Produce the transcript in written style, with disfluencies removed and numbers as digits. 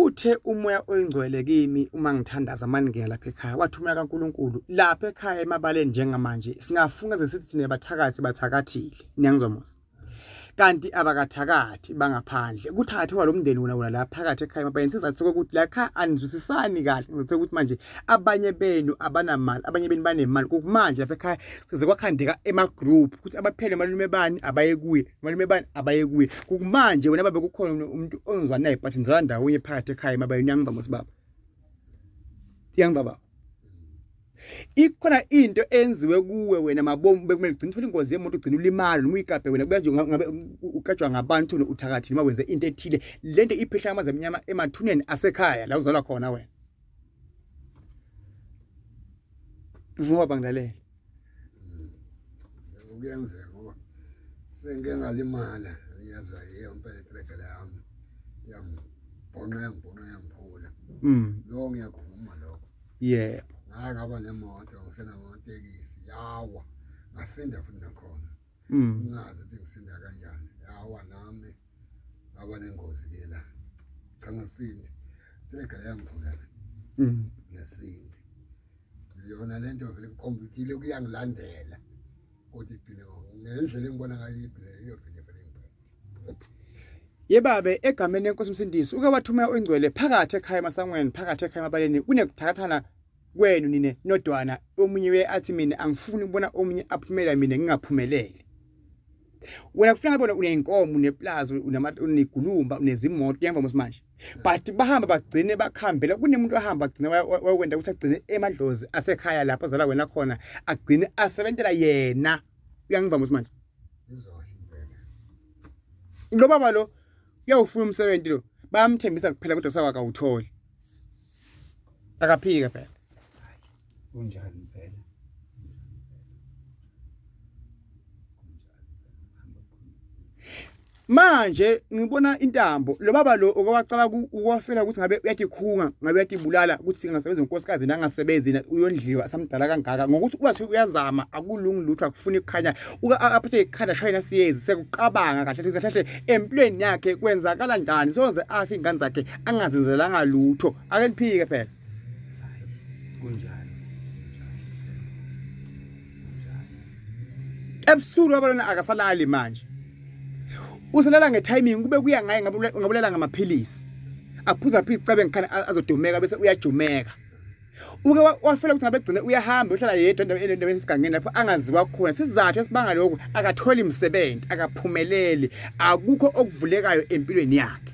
Uthe umoya oyingcwele kimi uma ngithandaza maningena lapha ekhaya wathi umoya kaNkuluNkulu lapha ekhaya emabaleni njengamanje singafunga ze sithi thina bathakathi bathakathile niyangizwa mos kanti abakathakathi bangaphandle kuthakathiwa lo mndeni wona wona la phakathi ekhaya emabaleni sizathu sokuthi la ekhaya anizwisisani kahle ngizathu ukuthi manje abanye benu abanamali abanye benu banemali kumanje lapha ekhaya size kwakhandeka ema-group ukuthi abaphele malume bani abaye kuye malume bani abaye kuye kumanje wena babe kukhona umuntu ongizwa naye but nizala ndawonye phakathi ekhaya emabayeni uyangiva mos baba uyangiva baba ikhona into enziwe kuwe wena mabomu bekumele ugcine uthola ingozi yemoto ugcine ulimala noma uyikabhe wena kuba nje ngabe ukatshwa ngabantu uthakathi noma wenze into ethile lento iphehla amazi amnyama emathuneni asekhaya la uzalwa khona wena vuma bangilalele Kuyenzeka ngoba sengike ngalimala ngiyazwa yiyo impela itrekele yami yangibhonqa yangibhonqa yangiphula. Lo ngiyakuvuma lokho. Yebo. Ngake ngaba nemoto ngisenamatekisi yawa ngasinda futhi nakhona. Ngingazi ukuthi ngisinda kanjani. Yawa nami ngaba nengozi ke la. Cha ngasindi. Itrekele yangiphula. Ngasindi. Yona lento vele ngikhomba ukuthi ile kuyangilandela. Kodwa igcine ngendlela engibona ngayo igcine iyogcine vele ingiphethe. Yebabe egameni lenkosi umsindisi uke wathumela oyingcwele phakathi ekhaya emasangweni phakathi ekhaya emabaleni kunekuthakathana kwenu nine nodwana omunye uye athi mina angifuni ukubona omunye aphumela mina ngingaphumeleli wena kufuneka bona uneyinkomo uneplazi unegulumba unezimoto uyangivama manje but bahamba bagcine bakhambela kunemuntu ohamba agcine wayokwenda ukuthi agcine emadlozi asekhaya lapho azala wena khona agcine asebentela yena uyangiva manje lo baba lo uyawufuna umsebenzi lo bayamthembisa kuphela kodwa sawakawutholi akaphike phela kunjani phela Manje ngibona intambo lo baba lo okwacaba ukwafela ukuthi ngabe uyatikhunga ngabe uyatibulala ukuthi singasebenza unkosikazi nangasebenzi uyondliwa samdala kangaka ngokuthi uba uyazama akulungi lutho akufuni ukukhanya aphethe ikhanda shayina siyezi sekuqabanga kahle kahle kahle empilweni yakhe kwenzakala njani soze afe ingane zakhe angazenzelanga lutho ake niphike phela kunjalo ebusuku abalona akasalali manje usalala nge-timing kube kuya ngaye ngabulala ngamaphilisi aphuza philisi cabe ngikhana azodumeka bese uyajumeka uke wafela ukuthi ngabe gcine uyahamba uhlala yedwa endaweni endaweni esigangeni lapho angaziwa khona sizathu esibanga lokhu akatholi umsebenzi akaphumeleli akukho okuvulekayo empilweni yakhe.